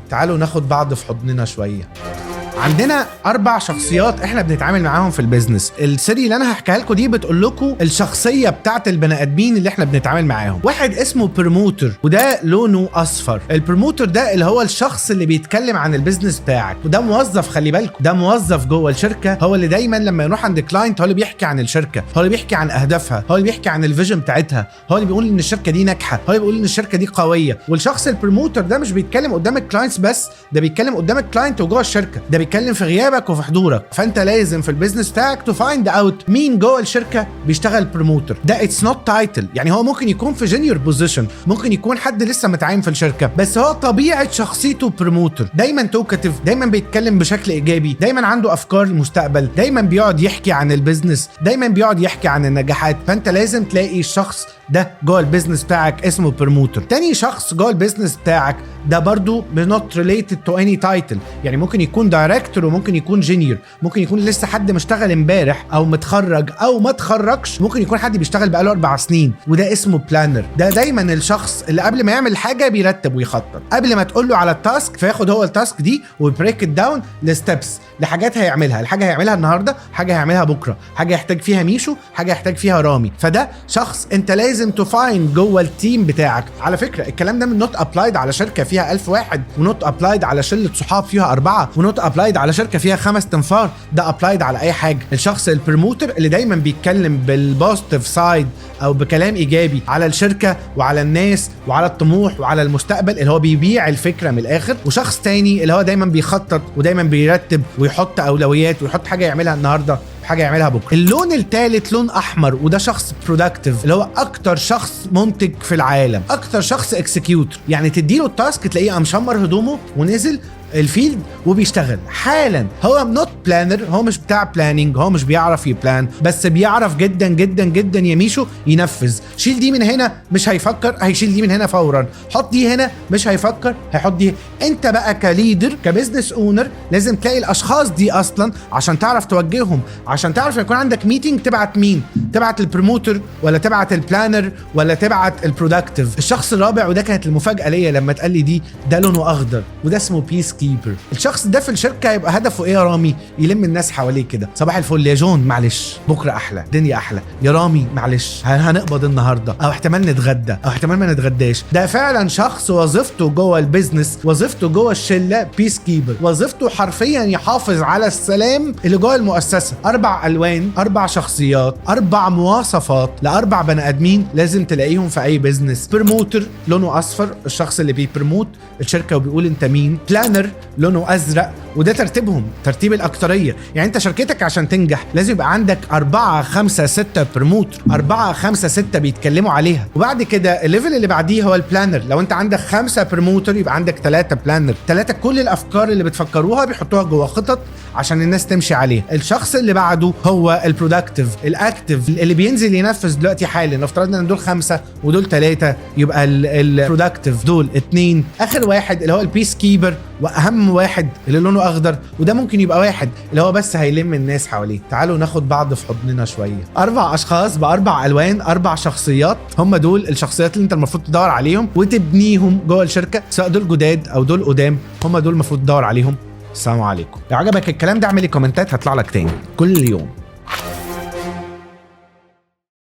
تعالوا ناخد بعض في حضننا شويه. عندنا اربع شخصيات احنا بنتعامل معاهم في ال business. ال theory اللي انا هحكيها لكم دي بتقول لكم الشخصية بتاعت البني ادمين اللي احنا بنتعامل معاهم. واحد اسمه promoter، وده لونه اصفر. ال promoter ده اللي هو الشخص اللي بيتكلم عن ال business بتاعك، وده موظف، خلي بالكم، ده موظف جوه الشركه، هو اللي دايما لما يروح عند client هو اللي بيحكي عن الشركه، هو اللي بيحكي عن اهدافها، هو اللي بيحكي عن ال vision بتاعتها، هو اللي بيقول ان الشركة دي ناجحه، هو اللي بيقول ان الشركة دي قويه. والشخص ال promoter ده مش بيتكلم قدام ال clients بس، ده بيتكلم قدام ال client وجوه الشركه، ده بيتكلم في غيابك وفي حضورك. فانت لازم في ال business بتاعك to find out مين جوه الشركة بيشتغل promoter. ده it's not title، يعني هو ممكن يكون في junior position، ممكن يكون حد لسه متعين في الشركه، بس هو طبيعة شخصيته promoter، دايما talkative، دايما بيتكلم بشكل ايجابي، دايما عنده افكار المستقبل، دايما بيقعد يحكي عن ال business، دايما بيقعد يحكي عن النجاحات. فانت لازم تلاقي الشخص ده جوه ال business بتاعك اسمه promoter. تاني شخص جوه ال business بتاعك ده برضو not related to any title، يعني ممكن يكون director وممكن يكون junior، ممكن يكون لسه حد مشتغل امبارح او متخرج او ما اتخرجش، ممكن يكون حد بيشتغل بقاله 4 سنين، وده اسمه planner. ده دايما الشخص اللي قبل ما يعمل حاجة بيرتب ويخطط. قبل ما تقول له على ال task فياخد هو ال task دي وي break it down ل steps، لحاجات هيعملها، الحاجة هيعملها النهارده، حاجة هيعملها بكره، حاجة يحتاج فيها ميشو، حاجة يحتاج فيها رامي. فده شخص انت لازم ت find جوه ال team بتاعك. على فكرة الكلام ده not applied على شركة فيها 1000 واحد، و not applied على شله صحاب فيها اربعه، و not applied على شركة فيها خمس تنفار، ده applied على اي حاجه. الشخص ال promoter اللي دايما بيتكلم بال positive side او بكلام ايجابي على الشركة وعلى الناس وعلى الطموح وعلى المستقبل، اللي هو بيبيع الفكرة من الاخر. وشخص تاني اللي هو دايما بيخطط ودايما بيرتب ويحط اولويات ويحط حاجة يعملها النهارده، حاجة يعملها بكره. اللون الثالث لون احمر، وده شخص productive، اللي هو اكتر شخص منتج في العالم، اكتر شخص executor، يعني تديله ال task تلاقيه قام شمر هدومه ونزل ال field وبيشتغل حالا. هو not planner، هو مش بتاع planning، هو مش بيعرف ي plan، بس بيعرف جدا جدا جدا يا ميشو ينفذ. شيل دي من هنا مش هيفكر، هيشيل دي من هنا فورا. حط دي هنا مش هيفكر، هيحط دي. انت بقى ك leader، ك business owner، لازم تلاقي الاشخاص دي اصلا عشان تعرف توجههم، عشان تعرف يكون عندك meeting تبعت مين، تبعت ال promoter ولا تبعت ال planner ولا تبعت ال productive. الشخص الرابع، وده كانت المفاجاة ليا لما اتقال لي دي، ده لونه اخضر، وده اسمه peacekeeper. الشخص ده في الشركة يبقى هدفه ايه يا رامي؟ يلم الناس حواليه كده. صباح الفل يا جون، معلش بكره احلى، دنيا احلى. يا رامي معلش هنقبض النهارده، او احتمال نتغدى او احتمال ما نتغداش. ده فعلا شخص وظيفته جوه ال business، وظيفته جوه الشله، peacekeeper، وظيفته حرفيا يحافظ على السلام اللي جوه المؤسسه. اربع الوان، اربع شخصيات، اربع مواصفات لاربع بني ادمين لازم تلاقيهم في اي business. promoter لونه اصفر، الشخص اللي بي promote الشركة وبيقول انت مين. planner لونه ازرق، وده ترتيبهم ترتيب الاكتريه. يعني انت شركتك عشان تنجح لازم يبقى عندك أربعة خمسة ستة promoter، أربعة خمسة ستة بيتكلموا عليها. وبعد كده ال level اللي بعديه هو ال planner. لو انت عندك خمسة promoter يبقى عندك ثلاثة planner، ثلاثة كل الافكار اللي بتفكروها بيحطوها جوه خطط عشان الناس تمشي عليها. الشخص اللي بعده هو ال productive، ال active، اللي بينزل ينفذ دلوقتي حالا. لو افترضنا ان دول خمسة ودول ثلاثة يبقى ال productive دول اتنين. اخر واحد اللي هو ال peacekeeper، واهم واحد اللي لونه اخضر، وده ممكن يبقى واحد اللي هو بس هيلم الناس حواليه. تعالوا ناخد بعض في حضننا شويه. اربع اشخاص باربع الوان، اربع شخصيات، هم دول الشخصيات اللي انت المفروض تدور عليهم وتبنيهم جوه الشركه، سواء دول جداد او دول قدام، هم دول المفروض تدور عليهم. السلام عليكم. لو عجبك الكلام ده اعمل لي كومنتات، هطلع لك تاني كل يوم.